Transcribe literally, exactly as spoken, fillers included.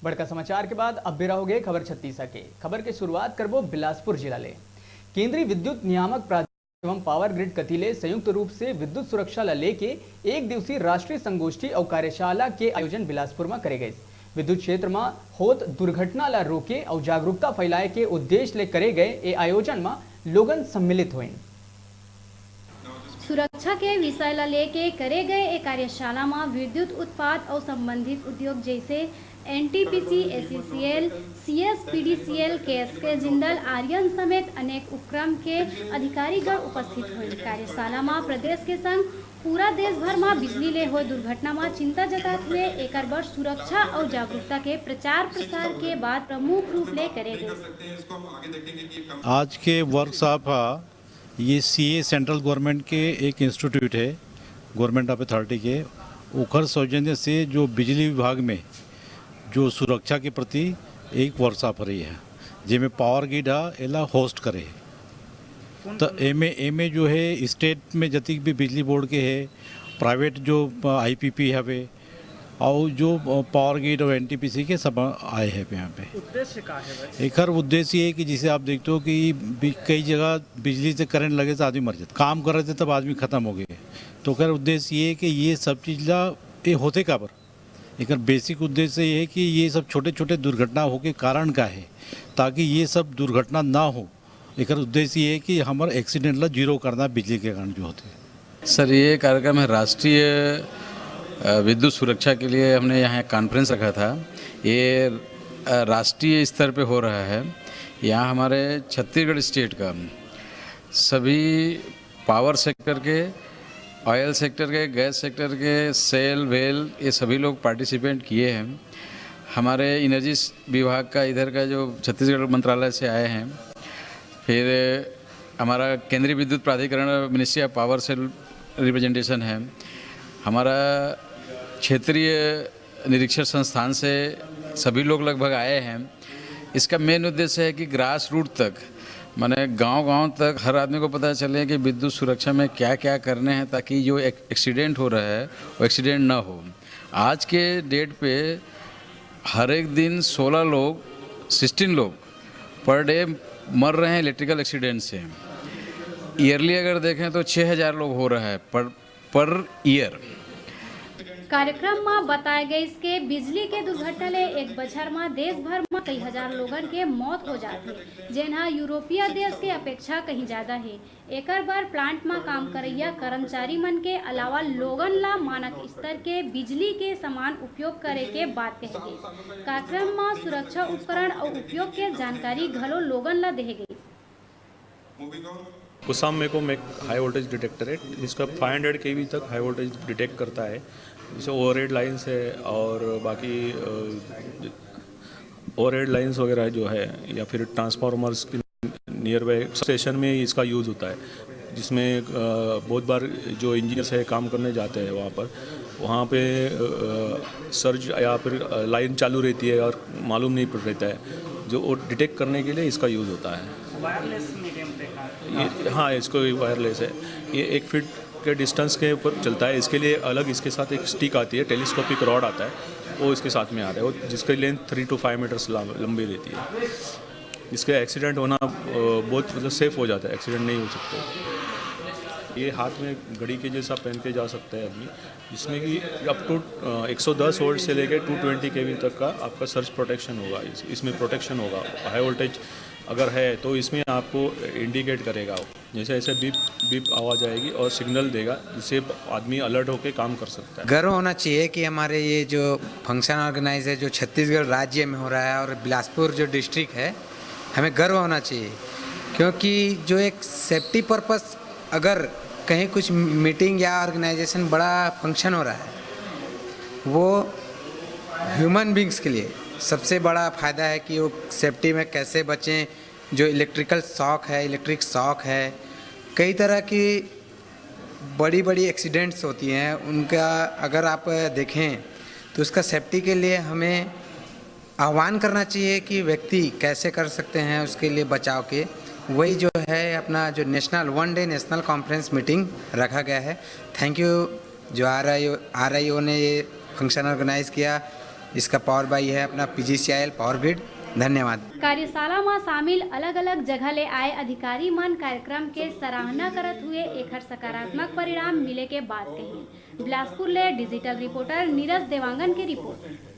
बड़का समाचार के बाद अब बेरा हो गए खबर छत्तीसा के। खबर के शुरुआत करबो बिलासपुर जिला ले। केंद्रीय विद्युत नियामक प्राधिकरण एवं पावर ग्रिड कति ले संयुक्त रूप से विद्युत सुरक्षा ला लेके एक दिवसीय राष्ट्रीय संगोष्ठी अउ कार्यशाला के आयोजन बिलासपुर म करे गइस। विद्युत क्षेत्र म होत दुर्घटना ला रोके अउ जागरूकता फैलाए के उद्देश्य ले करे गए ए आयोजन म लोगन सम्मिलित होइन। सुरक्षा के विषय ला लेके करे गए ए कार्यशाला म विद्युत उत्पाद अउ संबंधित उद्योग जैसे NTPC, SECL, CSPDCL, KSK Jindal, Aryan समेत अनेक उपक्रम के अधिकारीगण उपस्थित होइन। कार्यशाला म प्रदेश के संग पूरा देश भर म बिजली ले होए दुर्घटना म चिंता जतात हुए एकर बर सुरक्षा अउ जागरूकता के प्रचार प्रसार के बात प्रमुख रूप ले करे गइस। आज के वर्कशॉप हा ये सीए सेंट्रल गवर्नमेंट के एक इंस्टीट्यूट है, गवर्नमेंट ऑफ अथॉरिटी के, ओखर सौजन्य से जो बिजली विभाग में जो सुरक्षा के प्रति एक वर्कशॉप हो रही है, जेमे पावर ग्रिड हा एला होस्ट करे है। तो एमे एमे जो है स्टेट में जतिक भी बिजली बोर्ड के है, प्राइवेट जो आईपीपी हवे, और जो पावर ग्रिड और एनटीपीसी के सब आए हैं यहाँ पे। उद्देश्य का है भाई? एकर उद्देश्य ये है कि जिसे आप देखते हो कि बि- कई जगह बिजली से करंट लगे तो आदमी मर जाता, काम कर रहे थे तब आदमी खत्म हो गए। तो एकर उद्देश्य ये है कि ये सब चीज ला ये होते काबर, एकर बेसिक उद्देश्य ये है कि ये सब छोटे छोटे दुर्घटना होके कारण का है, ताकि ये सब दुर्घटना ना हो। एकर उद्देश्य ये है कि हमर एक्सीडेंट ला जीरो करना बिजली के कारण जो होते हैं। सर, ये कार्यक्रम है राष्ट्रीय अ, विद्युत सुरक्षा के लिए। हमने यहाँ एक कॉन्फ्रेंस रखा था। ये अ, राष्ट्रीय स्तर पे हो रहा है। यहाँ हमारे छत्तीसगढ़ स्टेट का सभी पावर सेक्टर के, ऑयल सेक्टर के, गैस सेक्टर के, सेल वेल, ये सभी लोग पार्टिसिपेट किए हैं। हमारे एनर्जी विभाग का, इधर का जो छत्तीसगढ़ मंत्रालय से आए हैं, फिर हमारा केंद्रीय विद्युत प्राधिकरण, मिनिस्ट्री ऑफ पावर से रिप्रेजेंटेशन है, हमारा क्षेत्रीय निरीक्षण संस्थान से सभी लोग लगभग आए हैं। इसका मेन उद्देश्य है कि ग्रास रूट तक, माने गांव-गांव तक हर आदमी को पता चले कि विद्युत सुरक्षा में क्या-क्या करने हैं, ताकि जो एक एक्सीडेंट हो रहा है, वो एक्सीडेंट ना हो। आज के डेट पे हर एक दिन सोलह लोग, सिक्सटीन लोग पर डे मर रहे हैं इलेक्ट्रिकल एक्सीडेंट से। ईयरली अगर देखें तो छः हज़ार लोग हो रहा है पर पर ईयर। कार्यक्रम म बताए गइस के बिजली के दुर्घटना ले एक बछर म देश भर म कई हजार लोगन के मौत हो जाथे, जेन ह यूरोपीय देश के अपेक्षा कहीं ज्यादा हे। एकर बर प्लांट म काम करइया कर्मचारी मन के अलावा लोगन ला मानक स्तर के बिजली के समान उपयोग करे के बात कहे गइस। कार्यक्रम म सुरक्षा उपकरण अउ उपयोग के जानकारी घलो लोगन ला देहे गइस। कुसाम में को एक हाई वोल्टेज डिटेक्टर है, जिसका फ़ाइव हंड्रेड केवी तक हाई वोल्टेज डिटेक्ट करता है। जैसे ओवरहेड लाइंस है और बाकी ओवरहेड लाइंस वगैरह जो है, या फिर ट्रांसफार्मर्स के नियर बाय स्टेशन में इसका यूज़ होता है, जिसमें अ, बहुत बार जो इंजीनियर्स है काम करने जाते हैं वहाँ पर, वहाँ पे सर्ज या फिर लाइन चालू रहती है और मालूम नहीं पड़ रहता है, जो वो डिटेक्ट करने के लिए इसका यूज़ होता है। वायरलेस मीडियम देखा है। ये हाँ, इसको भी वायरलेस है। ये एक फीट के डिस्टेंस के ऊपर चलता है। इसके लिए अलग इसके साथ एक स्टिक आती है, टेलीस्कोपिक रॉड आता है, वो इसके साथ में आता है, वो जिसकी length three two five metres लंबी रहती है। इसका एक्सीडेंट होना अ, बहुत मतलब सेफ हो जाता है, एक्सीडेंट नहीं हो सकता। ये हाथ में घड़ी के जैसा पहन के जा सकता है आदमी, जिसमें कि अप टू एक सौ दस वोल्ट से लेकर टू ट्वेंटी केवी तक का आपका सर्ज प्रोटेक्शन होगा। इस, इसमें प्रोटेक्शन होगा। हाई वोल्टेज अगर है तो इसमें आपको इंडिकेट करेगा, जैसे ऐसे बीप बीप आवाज़ आएगी और सिग्नल देगा, जिससे आदमी अलर्ट होकर काम कर सकता है। गर्व होना चाहिए कि हमारे ये जो फंक्शन ऑर्गेनाइज है, जो छत्तीसगढ़ राज्य में हो रहा है और बिलासपुर जो डिस्ट्रिक्ट है, हमें गर्व होना चाहिए, क्योंकि जो एक सेफ्टी पर्पस, अगर कहीं कुछ मीटिंग या ऑर्गेनाइजेशन, बड़ा फंक्शन हो रहा है, वो ह्यूमन बींग्स के लिए सबसे बड़ा फ़ायदा है कि वो सेफ्टी में कैसे बचें। जो इलेक्ट्रिकल शॉक है, इलेक्ट्रिक शॉक है, कई तरह की बड़ी बड़ी एक्सीडेंट्स होती हैं, उनका अगर आप देखें तो उसका सेफ्टी के लिए हमें आह्वान करना चाहिए कि व्यक्ति कैसे कर सकते हैं उसके लिए बचाव के। वही जो है, अपना जो नेशनल, वन डे नेशनल कॉन्फ्रेंस मीटिंग रखा गया है। थैंक यू जो आरआईओ आरआईओ ने ये फंक्शन ऑर्गेनाइज किया। इसका पावर बाई है अपना पीजीसीआईएल पावर ग्रिड। धन्यवाद। कार्यशाला म शामिल अलग-अलग जगह ले आए अधिकारी मन कार्यक्रम के सराहना करत हुए एखर सकारात्मक परिणाम मिले के बात कहिन। बिलासपुर ले डिजिटल रिपोर्टर नीरज देवांगन के रिपोर्ट।